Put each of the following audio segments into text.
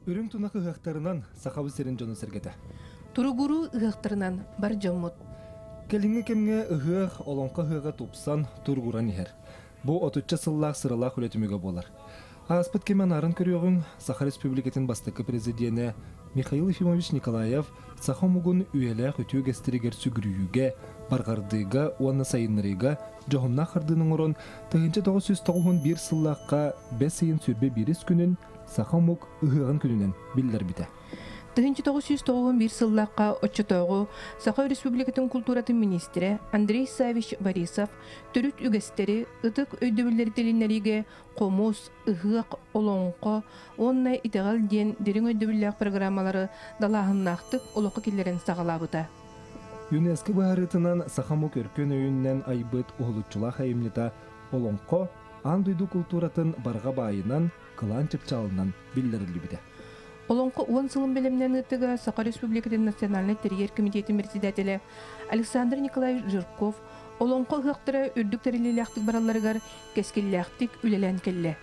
Үрүҥ тунах ыһыахтарынан Сахабыт сирин дьоно-сэргэтэ. Туругуруу ыһыахтарынан бар дьоммут. Кэлиҥҥи кэмҥэ ыһыах, олоҥхо ыһыаҕа тупсан, туругуран иһэр. Бу отучча сыллаах сыралаах үлэ түмүгэ буолар. Ааспыт кэми анааран көрүөҕүҥ, Саха Республикатын бастакы президенэ Михаил Ефимович Николаев саха омугун үйэлээх үтүө үгэстэригэр сүгүрүйүүгэ, барҕардыыга уонна сайыннарыыга дьоһуннаах хардыыны оҥорон, 1991 сыллаахха бэс ыйын 21 күнүн саха омук ыһыаҕын күнүнэн биллэрбитэ. 1991 сыллаахха оччотооҕу Саха Өрөспүүбүлүкэтин култууратын миниистирэ Андрей Саввич Борисов төрүт үгэстэри, ытык өйдөбүллэри тилиннэриигэ хомус, ыһыах, олоҥхо уонна итэҕэл диэн дириҥ өйдөбүллээх программалары далааһыннаахтык олоххо киллэрэн саҕалаабыта. ЮНЕСКО быһаарыытынан саха омук өркөн өйүнэн айбыт уһулуччулаах айымньыта олоҥхо аан дойду култууратын барҕа баайынан, кылаан чыпчаалынан биллэриллибитэ. Олоҥхо уон сылын бэлэмнэн ыытыга Саха Республикатын Национальнай тэрийэр комитетин председателэ Александр Николаевич Жирков олоҥхо ыһыахтара үрдүк тэриллиилээхтик баралларыгар кэскиллээхтик үлэлээн кэллэ.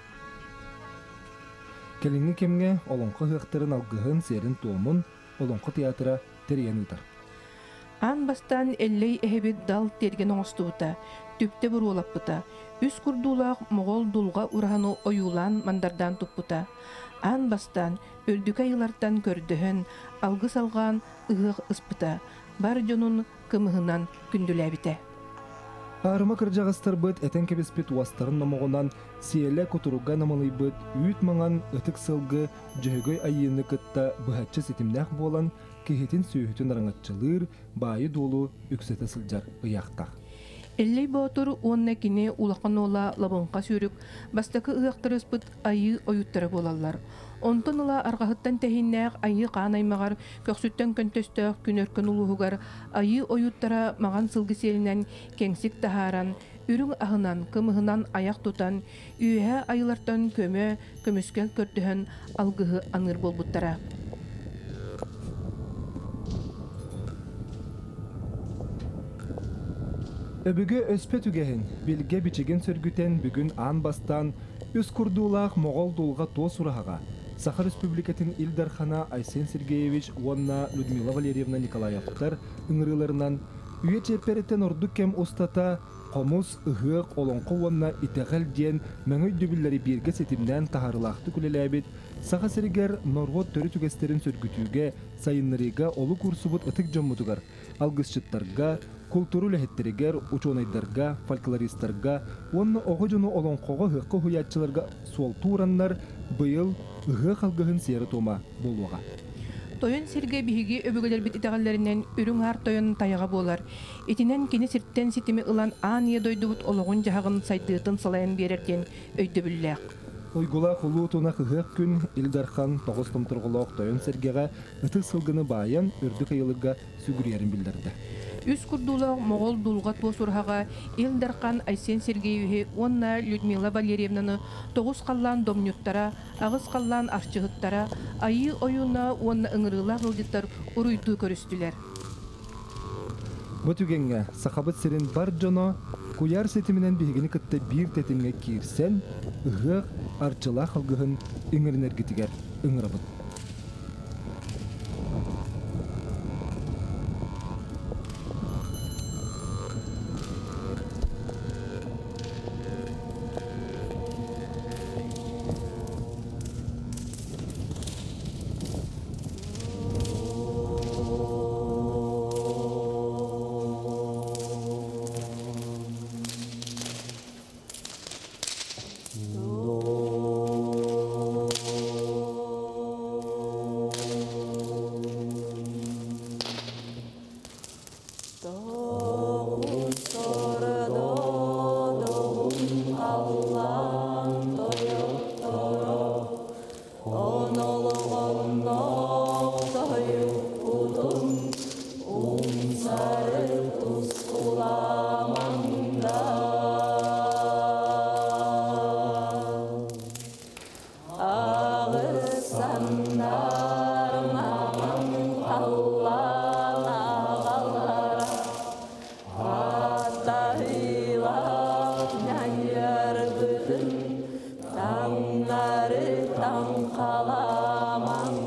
Кэлиҥҥи кэмҥэ олоҥхо ыһыахтарын алгыһын, сиэрин-туомун Олоҥхо театра тэрийэн ыытар. Аан бастаан Эллэй эһэбит дал тиэргэн оҥостубута, түптэ буруолаппыта, үс курдуулаах моҕол дулҕа ураһаны ойуулаан-мандардаан туппута. Аан бастаан үрдүкэ айылартан көрдөһөн, алгыс алҕаан ыһыах ыспыта, бар дьонун кымыһынан күндүлээбитэ. Аарыма кырдьаҕастарбыт этэн кэбиспит уостарын номоҕунан сиэлэ кутуруга намылыйбыт үүт маҥан ытык сылгы Дьөһөгөй Айыыны кытта быһаччы ситимнээх буолан, киһитин-сүөһүтүн араҥаччылыыр, баайы-дуолу үксэтэ сылдьар ыйаахтаах. Эллэй Боотур уонна кини улахан уола Лабыҥха Сүүрүк бастакы ыһыахтарыспыт айыы ойуттара буолаллар. Онтон ыла арҕаһыттан тэһииннээх айыы хаан аймаҕар, көхсүттэн көнтөстөөх күн өркөн улууһугар айыы ойуттара маҕан сылгы сиэлинэн кэҥсик таһааран, үрүҥ аһынан, кымыһынан айах тутан, үөһэ айылартан көмө, көмүскэл көрдөһөн алгыһы аныыр буолбуттара. Өбүгэ өспөт үгэһин, билгэ бичигин сөргүтэн бүгүн аан бастаан үс курдуулаах Моҕол дулҕа туос ураһаҕа Саха Республикатын Ил Дархана Айсен Сергеевич уонна Людмила Валерьевна Николаевтар ыҥырыыларынан үйэ чиэппэриттэн ордук кэм устата Хомус, ыһыах, олоҥхо уонна итэҕэл диэн мэҥэ өйдөбүллэри бииргэ ситимнээн таһаарыылаахтык үлэлээбит Саха сиригэр норуот төрүт үгэстэрин сөргүтүүгэ, сайыннарыыга олук уурсубут ытык дьоммутугар, алгысчыттарга, култуура үлэһиттэригэр, учуонайдарга, фольклористарга уонна оҕо дьону олоҥхоҕо ыһыахха уһуйааччыларга суолтуураннар быйыл ыһыах алгыһын сиэрэ-туома буолуоҕа. Тойон сиргэ биһиги өбүгэлэрбит итэҕэллэринэн Үрүҥ Аар Тойон тайаҕа буолар. Итинэн кини сиртэн ситими ылан аан ийэ дойдубут олоҕун-дьаһаҕын сайдыытын салайан биэрэр диэн өйдөбүллээх. Уйгулаах улуу тунах ыһыах күн Ил Дархан тоҕус томторҕолоох тойон сэргэҕэ ытык сылгыны баайан үрдүк ыйылыгга сүгүрүйэрин биллэрдэ. Үс курдуулаах Моҕол дулҕа туос ураһаҕа Ил Дархан Айсен Сергеевиһи уонна Людмила Валерьевнаны тоҕус халлаан домньуттара, аҕыс халлаан арчыһыттара, Айыы ойууна уонна ыҥырыылаах ыалдьыттар уруйдуу көрүстүлэр. Бу түгэҥҥэ Сахабыт сирин бар дьоно куйаар ситиминэн биһигини кытта биир тэтимҥэ киирсэн, ыһыах арчылаах алгыһын иҥэринэргитигэр ыҥырабыт. Таҥнары таҥхаламаҥда.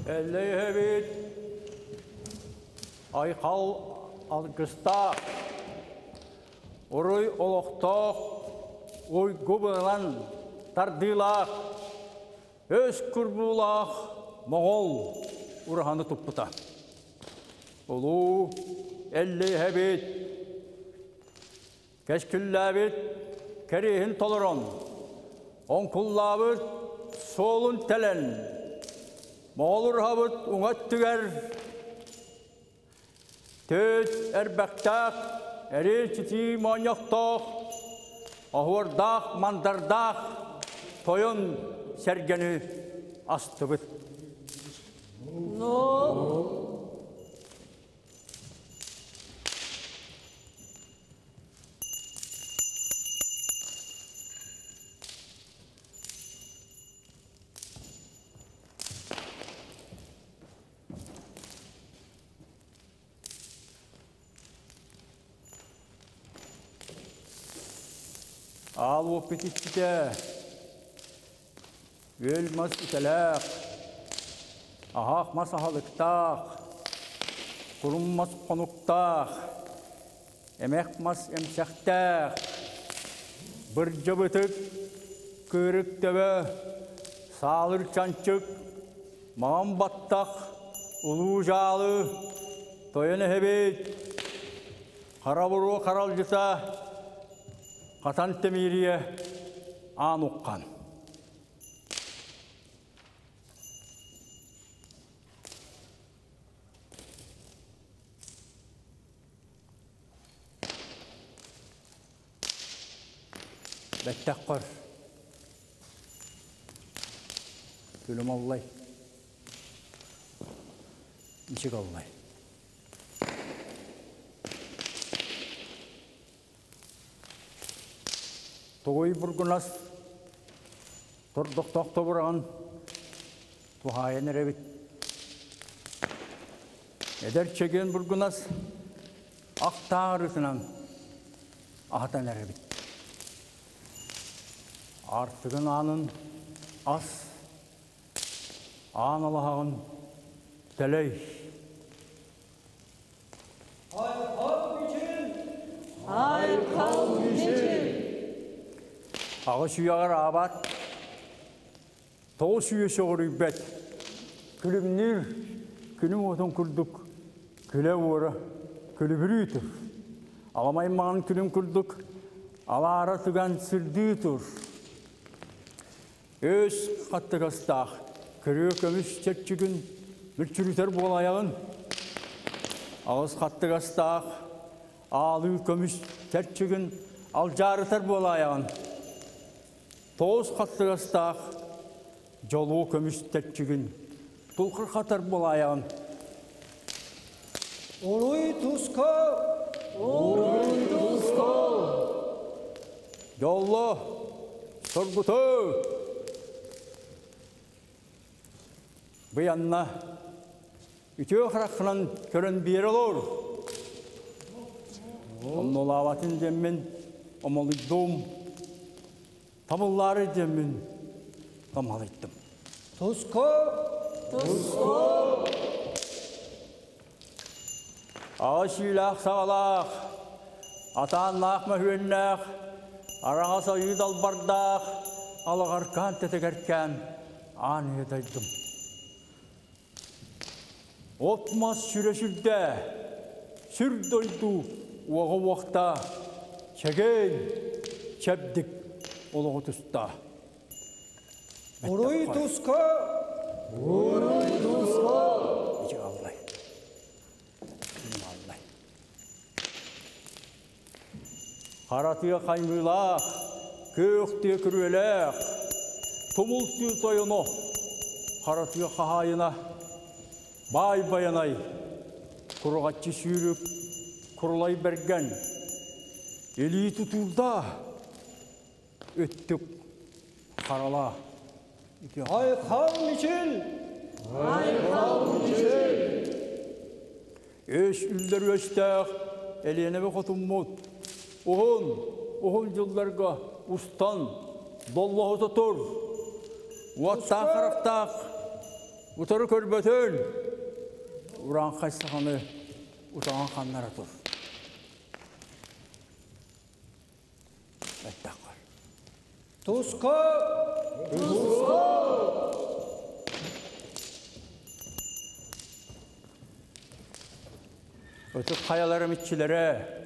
Эллэйэбит айхал алгыстаах, уруй олохтоох, уйгу быылан тардыылаах, өс курбуулаах моҕол ураһаны туппута. Улуу Эллэйэбит кэскиллээбит кэриэһин толорон, оҥкуллаабыт суолун тэлэн, моҕол ураһабыт уҥа өттүгэр Төт эрбэхтээх, эриэл-ситии моонньохтоох, оһуордаах, мандардаах тойон сэргэни астыбыт. Аал уоппут иччитэ, үөл мас үтэлээх, аһаах мас аһылыктаах, курум мас хонуктаах, эмэх мас эмсэхтээх, бырдьабытык, кыырык төбө, саалыр чанчык, Маҥан баттах, улуу дьаалы, тойон эһэбит, хара буруо харалдьыта, хатан тэмиэрийэ аан уххан. Бэттэххэр Күлүм аллай. Ничик аллай. Тоҕуй бургунас тордохтоох тобураҕын туһаайан эрэбит. Эдэр чэгиэн бургунас ахтаарытынан аһатан эрэбит. Аартыгын аанын ас, аан алаһаҕын төлөй. Айхал мичил! Айхал мичил! Аҕыс үйэҕэр аабат, тоҕус үйэ сөҕүрүйбэт, күлүмнүүр күнүм уотун курдук күлэ-уора күлүбүрүү тур. Аламай маҥан күнүм курдук алаара тыган сырдыы тур. Өс хаттыгастаах көрүө көмүс чэрчигин мүлчүрүтэр буолайаҕын. Аҕыс хаттыгастаах аалыы көмүс чэрчигин алдьаарытар буолаайаҕын. Тоҕус хаттыгастаах дьолуо көмүс чэрчигин тулхар буолаайаҕын. Уруй туско! Уруй туско! Дьолло, соргуту! Быйанна үтүө хараххынан көрөн биэрэ олор. Оннулаабатын диэммин омолуйдум, табыллаары диэммин тамалыйдым. Туско! Туско! Аҕа сүүлээх саҕалаах, атааннаах мөһүөннээх, араҥас ойуу далбардаах, алаҕаркаан тэтэгэркээн аан үйэ дойдум. От-мас сүрэ сүрдэ, сүр дойду уоҕа уохта, чэгиэн, чэбдик олоҕу туста. Уруй туско! Уруй туско! Аллай. Аллай. Хара тыа хаймыылаах, күөх тыа күрүөлээх, тумул тыы тойоно, хара тыа хаһаайына, баай байанай, куруҕаччы сүүрүк, курулай бэргэн, илии тутуурда, өттүк харала. Айхал мичил! Айхал мичил! Өс үллэр үөстээх Элиэнэби хотуммут уһун, уһун дьылларга устан доллоһута тур. Уоттаах харахтаах Утары көрбөтүн. Урааҥхай саханы утаҕан ханнара тур. Бэттэх көр. Туску! Туску! Ытык хайаларым иччилэрэ.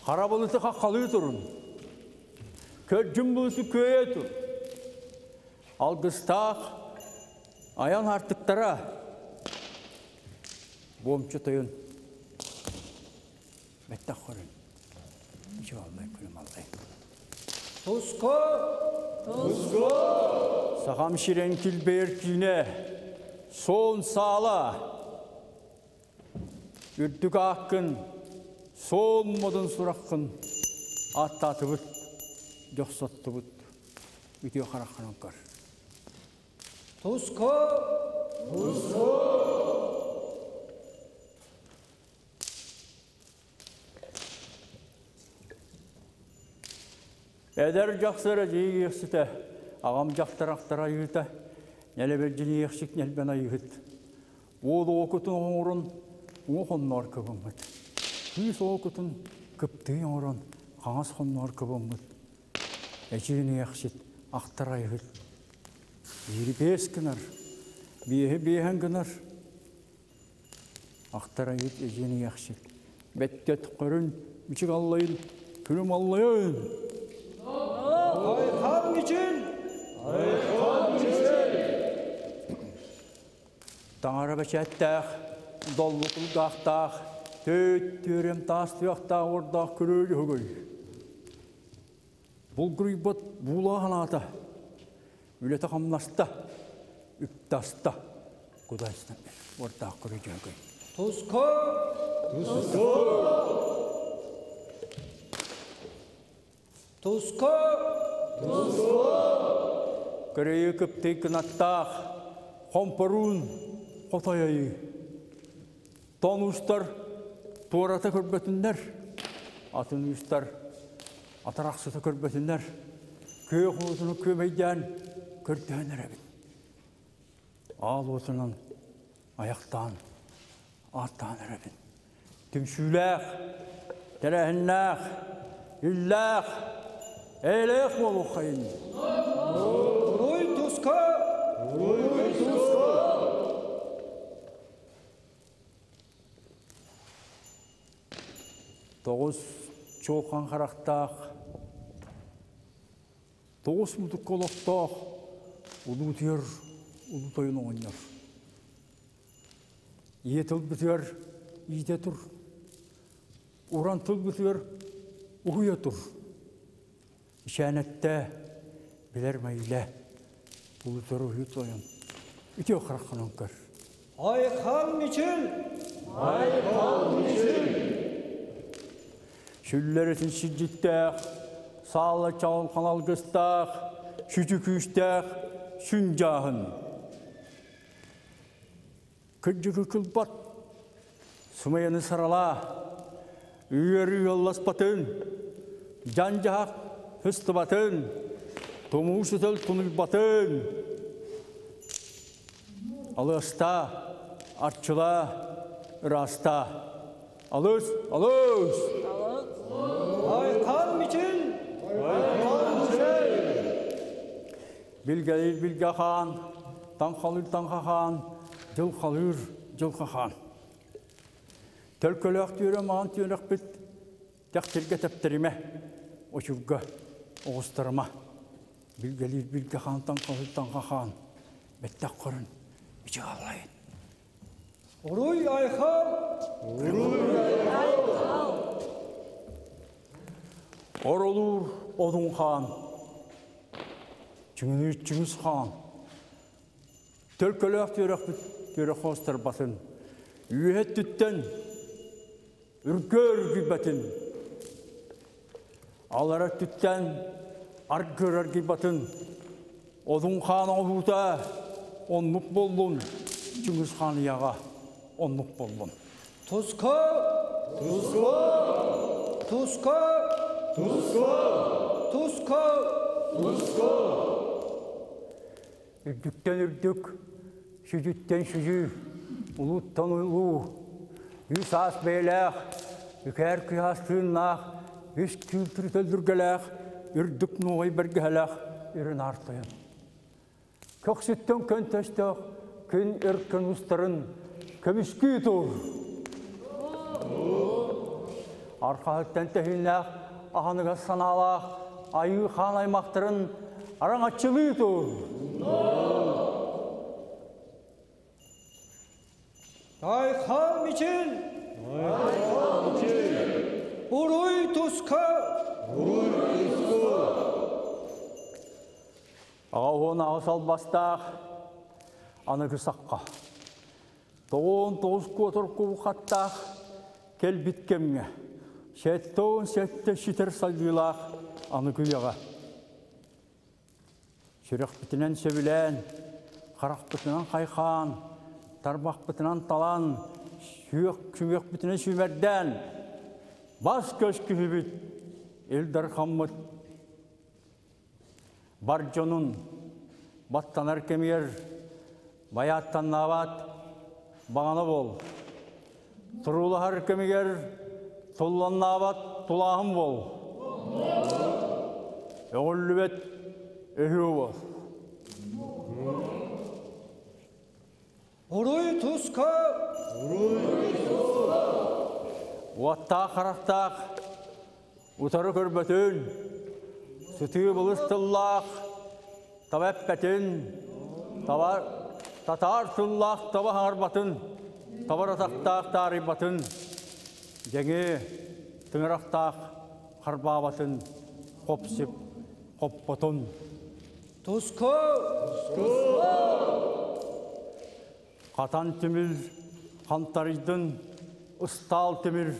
Хара былыты хаххалыы турун. Көрдьүм былыты күөйэ тур. Алгыстаах айан артыктара. Буомчу тойон. Бэттэх көрүн. Ичи аллай күлүм аллай. Туску! Туску! Сахам сирин килбэйэр киинэ. Суон саала. Үрдүк ааккын, суон модун сураххын ааттаатыбыт, дьохсоттубут. Үтүө хараххынан көр. Туску! Туску! Эдэр дьахсара дьиийиэхситэ, аҕам дьахтар ахтар айыыта, нэлэбэлдьиниэхсик нэлбэн айыыһыт. Уол оокутун оҥорон, уҥа хонноор кыбыммыт. Кыыс оокутун кыптыы оҥорон, хаҥас хонноор кыбыммыт. Эчииниэхсит ахтар айыһыт. Биири биэс гынар, биэһи биэһэн гынар. Ахтар айыһыт эдьиниэхсит. Бэттет көрүн, бичик аллайын, күлүм аллайын. Айхал мичил! Айхал мичил! Таҥара бэчээттээх, доллу кулгаахтаах, төт түөрем таас туйахтаах уордаах көрөө дьөһөгөй. Булгуруйбат буулаа ханаата, үлэтэ хамнаста, үптаста, кудайстан уордаах көрөө дьөһөгөй. Туску! Туску! Туску! Туску! Көрөйү кыптый кынаттаах, хомпоруун хотойойу. Тон устар туората көрбөтүннэр, атын устар атарахсыта көрбөтүннэр, күөх уутуну күөмэйдээн көрдөһөн эрэбин. Аал уотунан аяқтаан, ааттаан эрэбин. Түмсүүлээх, тэрээһиннээх, иллээх, эйлээх буолуоххайын. Уруй туску! Уруй туску! Тоҕус чуолкан харахтаах, тоҕус мутукка олохтоох улуутуйар улуу тойон оҕонньор. Ийэ тылбытыгар иитэ тур, уран тылбытыгар уһуйа тур. Ичээнэттэ билэр мэйлэ улуутуйар уһуй тойон. Үтүө хараххынан көр. Айхал мичил! Айхал мичил! Сүллэритин сирдьиттээх, саала чаҕылхан алгыстаах, сүдү күүстээх сүн дьааһын. Кырдьыгы кылбат, сымыйаны саралаа, үөрүү ыалласпатын, дьан-дьаһах сыстыбатын, тумуу сытыл тунуйбатын. Алыста, арчыла, ыраста. Алыс, алыс! Айхал мичил! Айхал мичил! Билгэлиир билгэ хаан, таҥхалыыр таҥха хаан, дьыл халыыр дьылха хаан. Төлкөлөөх түөрэ маҕан түөрэхпит тэхтиргэ тэптэримэ, очурга оҕустарыма. Билгэлиир билгэ хаан, таҥхалыыр таҥха хаан, бэттэх көрүн, бичик аллайын. Уруй айхал! Уруй айхал! Оролуур Одун хаан, Чүҥүнүүр Чүҥүс хаан, төлкөлөөх түөрэхпит түөрэх хоостарбатын, үөһэ өттүттэн үргө үргүйбэтин, алара өттүттэн аргыр аргыйбатын, Одун хаан оҥоһуута оннук буоллун, Чүҥүс хаан ыйаҕа оннук буоллун. Туску! Туску! Туску! Туску! Туску! Туску! Үрдүктэн үрдүк, сүдүттэн сүдү, улууттан улуу, үс аас бэйэлээх, үкээр кыһаас тыыннаах, үс күүл түрүтөллүргэлээх, үрдүк нуоҕай бэргэһэлээх үрүн аар тойон. Көхсүттэн көнтөстөөх күн өркөн устарын көмүскүү тур. Архаһыттан тэһииннээх аһыныгас санаалаах айыы хаан аймахтарын араҥаччылыы тур. Айхал мичил! Айхал мичил! Уруй туска! Уруй туска! Аҕа аҕыс албастаах аныгы сахха. 99 куотур кубухаттаах кэлбит кэмҥэ. 77 ситэр сайдыылаах аныгы үйэҕэ. Сүрэхпитинэн сөбүлээн, харахпытынан хайхаан, тарбахпытынан талан, сүөх сүмүөхпүтүнэн сүүмэрдээн, бас көс күһүбүт, Ил Дархаммыт бар дьонун баттанар кэмигэр байааттаннаабат баҕана бол. Туруулаһар кэмигэр тулланнаабат тулааһын бол. Өҕүллүбэт өһүө бол. Уруй туска! Уруй туска! Уоттаах харахтаах утары көрбөтүн, сытыы былыс тыллаах таба эппэтин, таба татаар тыллаах таба хаҥарбатын, табар атахтаах таарыйбатын, дьэҥи тыҥырахтаах харбаабатын, хоп-сип хоппотун. Туску! Хатан тимир хантарыйдын, ыстаал тимир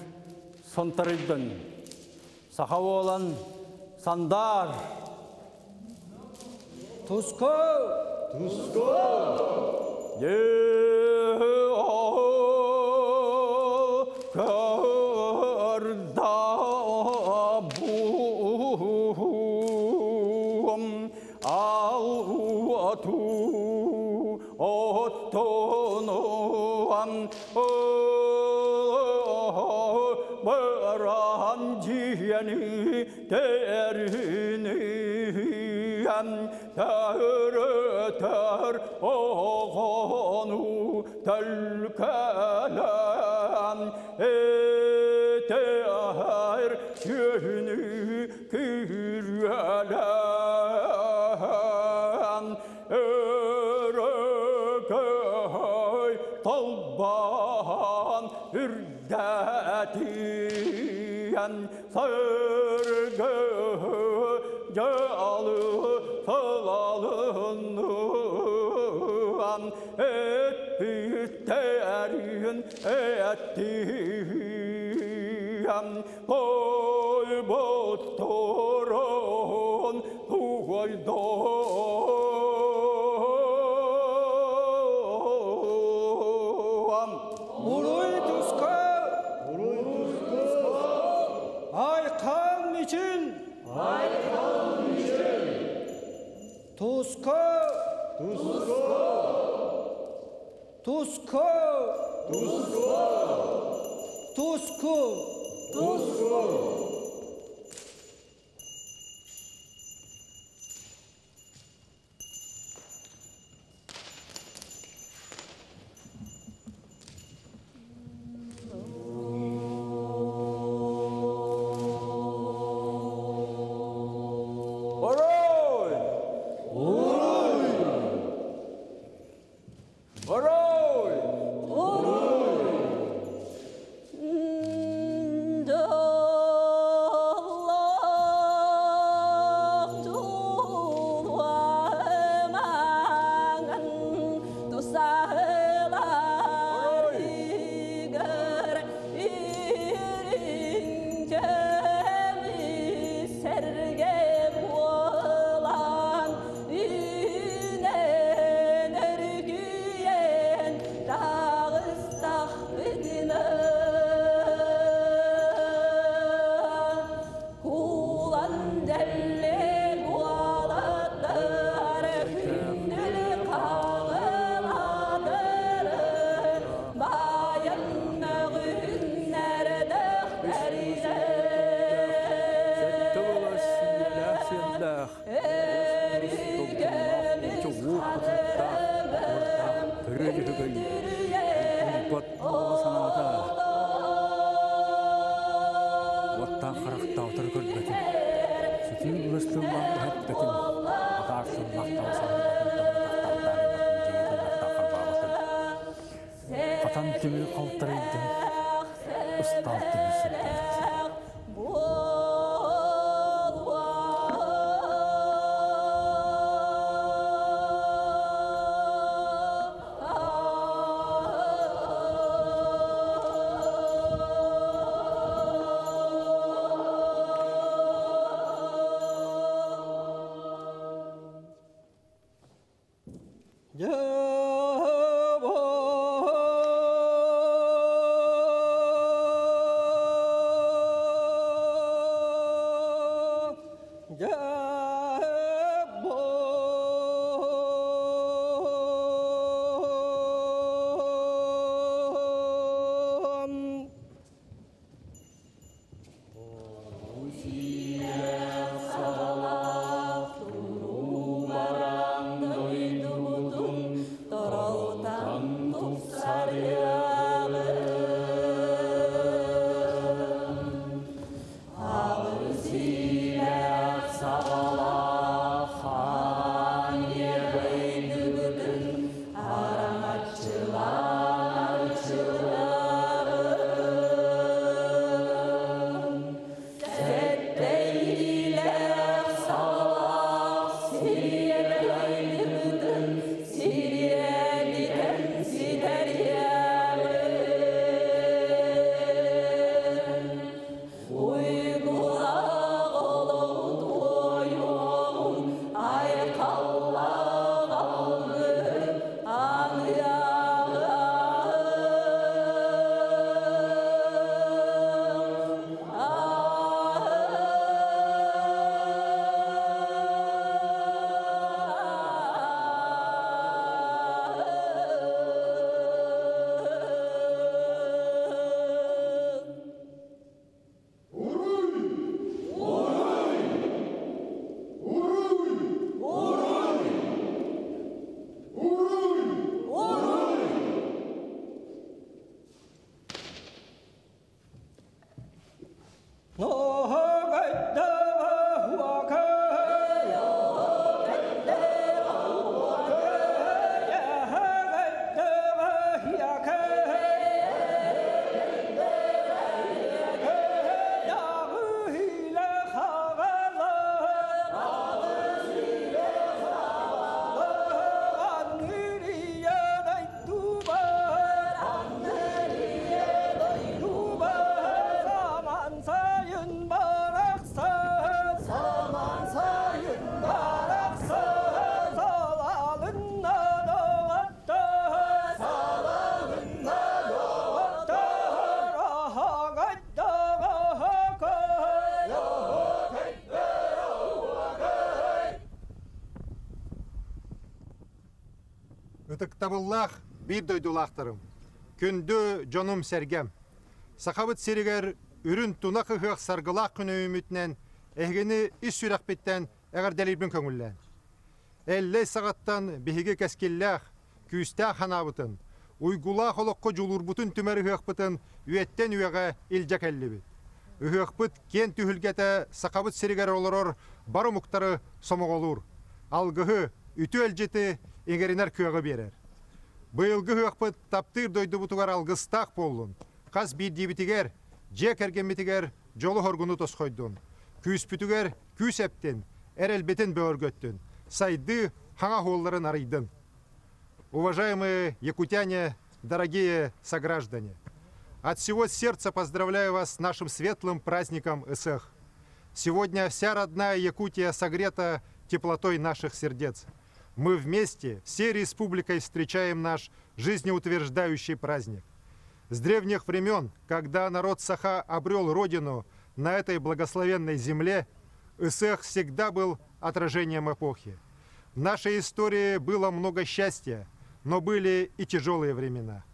сонтарыйдын. Саха буолан сандаар! Туску! Туску! Ал-уату оттонуан баран дьиэни тэриниэн төрөтөр оҕону төлкөлөн этэр сүөһүнү күрүөлэн өрөкөй талбаан үрдэтиэн сыргы дьалы сылалынныан эппиттерин эттиэн тойботторун туойдоам. Уруй туска! Уруй туска! Айхал мичил! Айхал мичил! Туску! Туску! Туску! Туску! Туску! Туску! Уруй! Уруй! Уруй! Уруй! Да. Ырыа Дьөһөгөй булгуйбат баҕа санаата уоттаах харахтаах утары көрбөтүн, сытыы былас тыллаах эһэппэтин, атаар тыллаах таба саҥарбатын, табатах тартаарыйбатын, дьиҥэ тыллахтаах харбаабатын. Хатан тимир халтарыйдын, ыстаал тимир сырдыбыт. Ытыктабыллаах биир дойдулаахтарым, күндү дьонум-сэргэм! Сахабыт сиригэр үрүн тунах ыһыах саргылаах күнүмүтүнэн эһигини ис сүрэхпиттэн эҕэрдэлиирбин көҥүллээн. Эллэй саҕаттан биһиги кэскиллээх, күүстээх санаабытын, уйгулаах олоххо дьулуурбутун түмэр ыһыахпытын үйэттэн үйэҕэ илдьэ кэллибит. Ыһыахпыт киэн түһүлгэтэ Сахабыт сиригэр олорор бар омуктары сомоҕолуур, алгыһы, үтүө илдьити иҥэринэр кыаҕы биэрэр. Быйылгы ыһыахпыт таптыыр дойдубутугар алгыстаах буоллун, хас биирдиибитигэр, дьиэ кэргэммитигэр дьолу-соргуну тосхойдун, күүспүтүгэр күүс эптин, эрэлбитин бөҕөргөттүн, сайдыы хаҥа оһуолларын арыйдын. Уважаемые якутяне, дорогие сограждане, от всего сердца поздравляю вас с нашим светлым праздником Ысыах. Сегодня вся родная Якутия согрета теплотой наших сердец. Мы вместе, всей республикой встречаем наш жизнеутверждающий праздник. С древних времен, когда народ Саха обрел родину на этой благословенной земле, Ысыах всегда был отражением эпохи. В нашей истории было много счастья, но были и тяжелые времена.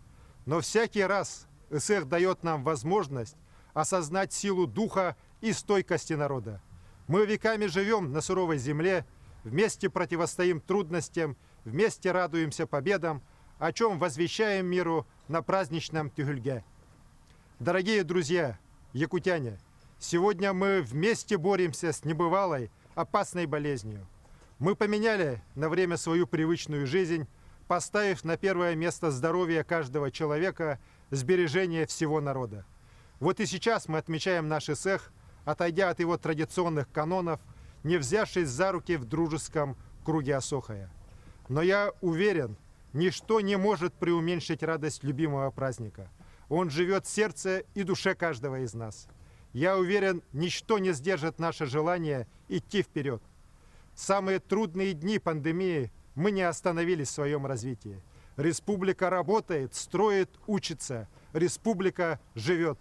Но всякий раз Ысыах дает нам возможность осознать силу духа и стойкости народа. Мы веками живем на суровой земле, вместе противостоим трудностям, вместе радуемся победам, о чем возвещаем миру на праздничном Тюхюльге. Дорогие друзья, якутяне, сегодня мы вместе боремся с небывалой, опасной болезнью. Мы поменяли на время свою привычную жизнь, поставив на первое место здоровье каждого человека, сбережение всего народа. Вот и сейчас мы отмечаем наш Ысыах, отойдя от его традиционных канонов, не взявшись за руки в дружеском круге Особхая. Но я уверен, ничто не может преуменьшить радость любимого праздника. Он живет в сердце и душе каждого из нас. Я уверен, ничто не сдержит наше желание идти вперед. В самые трудные дни пандемии мы не остановились в своем развитии. Республика работает, строит, учится. Республика живет.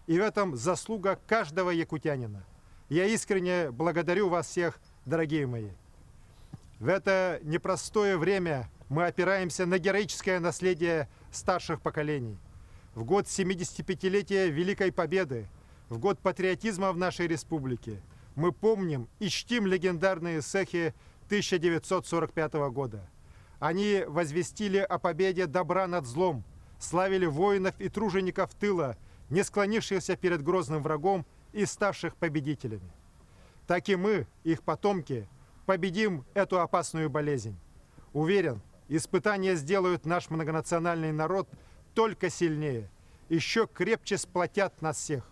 И в этом заслуга каждого якутянина. Я искренне благодарю вас всех, дорогие мои. В это непростое время мы опираемся на героическое наследие старших поколений. В год 75-летия Великой Победы, в год патриотизма в нашей республике, мы помним и чтим легендарные Ысыахи 1945 года. Они возвестили о победе добра над злом, славили воинов и тружеников тыла, не склонившихся перед грозным врагом и ставших победителями. Так и мы, их потомки, победим эту опасную болезнь. Уверен, испытания сделают наш многонациональный народ только сильнее, еще крепче сплотят нас всех.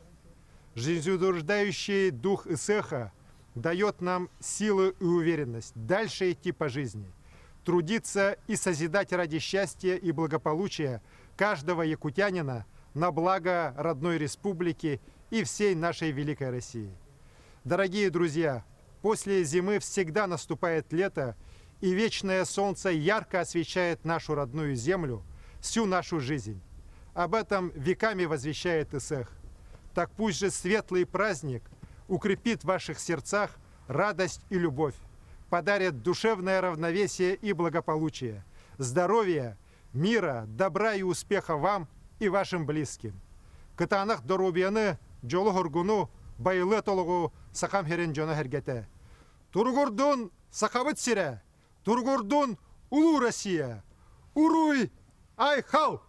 Жизнеутверждающий дух Ысыаха дает нам силы и уверенность дальше идти по жизни, трудиться и созидать ради счастья и благополучия каждого якутянина на благо родной республики и всей нашей великой России. Дорогие друзья, после зимы всегда наступает лето, и вечное солнце ярко освещает нашу родную землю, всю нашу жизнь. Об этом веками возвещает Ысыах. Так пусть же светлый праздник укрепит в ваших сердцах радость и любовь, подарит душевное равновесие и благополучие, здоровье, мира, добра и успеха вам и вашим близким. Кытаанах доруобуйаны, дьолу-соргуну, байылыат олоҕу Сахам сирин дьоно-сэргэтэ. Туругурдун Сахабыт сирэ, туругурдун Улуу Россия, Уруй Айхал!